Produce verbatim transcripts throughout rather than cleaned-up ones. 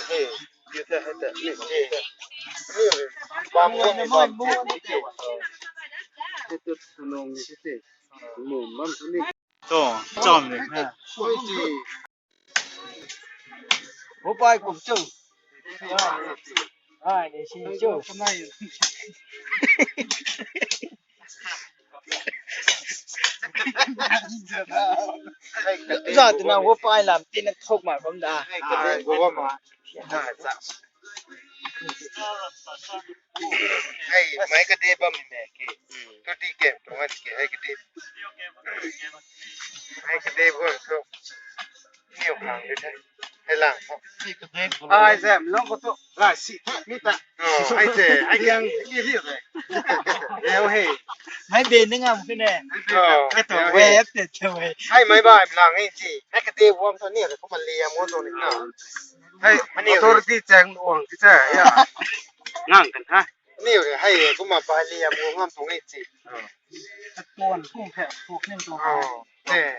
Hey, you tell her that. Hey, hey. Hey, bam bam bam. Hey, tu nong ni si te. Mum bam tu ni. To, chom ni. Hui ji. Hopai kum chu. Ai, ni si chu. Za tu na hopai lam tin na thok ma kum da. Ai, go ma. Hey, mai kade bam ni me ki. Thirty K tuang ni ki, hey, kade. Hey, kade bam tu. Niu khang de the. Hey, lang tho. Ai, zam, long ko tu. Rai si, mi ta. Oh, ai te, ai yang ki liu de. Leo he. Mai be ni ngam ki ne. Oh, ai to leo he. Web te te we. Ai mai bai lang e ji. Ai kade bam tu ni, ko ma liam mo tu ni na. Hei, authority chang uang ti cha, ya. Ngang kan ha. Niu hei, kumna bai liam uang ngam tuang e chi. Tuan kung phe, tuak nim tuang. Oh, eh.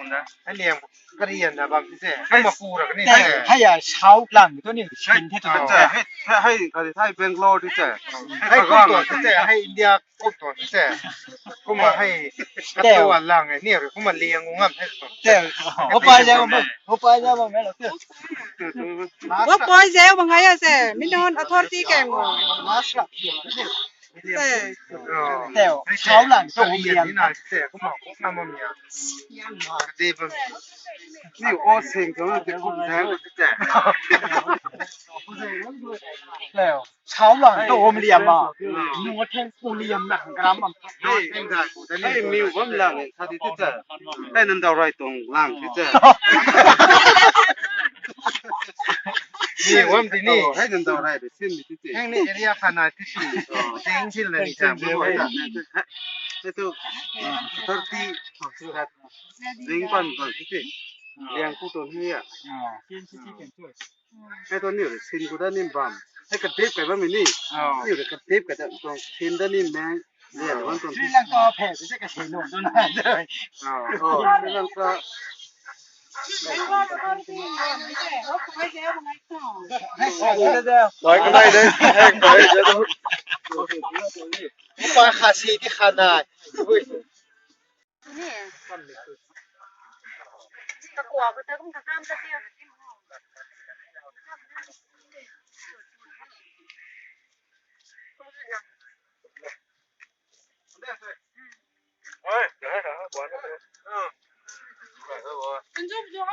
Hei liam karian na bam ti che. Kumna pu ra kani te. Hei ya, South lang tu ni, sin the tu. Hei, hei, hei, kari thai Bangalore ti che. Hei, kum tuan ti che, hei India kum tuan ti che. Kumna hei, katuan lang e, niu kumna liam uang ngam the tu. Te, hopai ja bam, hopai ja bam, hello. Hopai ja bam ngai a se, mi non authority keng mo. Te, South lang tu hum liam. Te, o sing tu te kum ja te. Te, South lang tu hum liam ma. Nunga theng pu liam na gram ma. Hei, miu bam lang e, sa di ti che. Hei, nan dau rai tuang lang ti che. Miu bam ti ni. Oh, hei, nan dau rai de, sin di ti che. Heng ni area khana ti si. Ting sil na ni chang. Hei tu, thirty. Ding pan pan ti che. Liang ku tuang hei ya. Hei tuang niu rui sin ku da nim bam. Hei kadip kai bam ni. Niu rui kadip kai da tuang sin da nim meng. Lian bam tuang. Sri Lanka phe tu se ka sin nu tu na. Oh, Sri Lanka. Hei sa da da. Bai ka dai de. Hei bai de. Upa khasi ti khana. Ui. Ni. Ka kua ko ta kum ka kam ta tia. Anjup jo.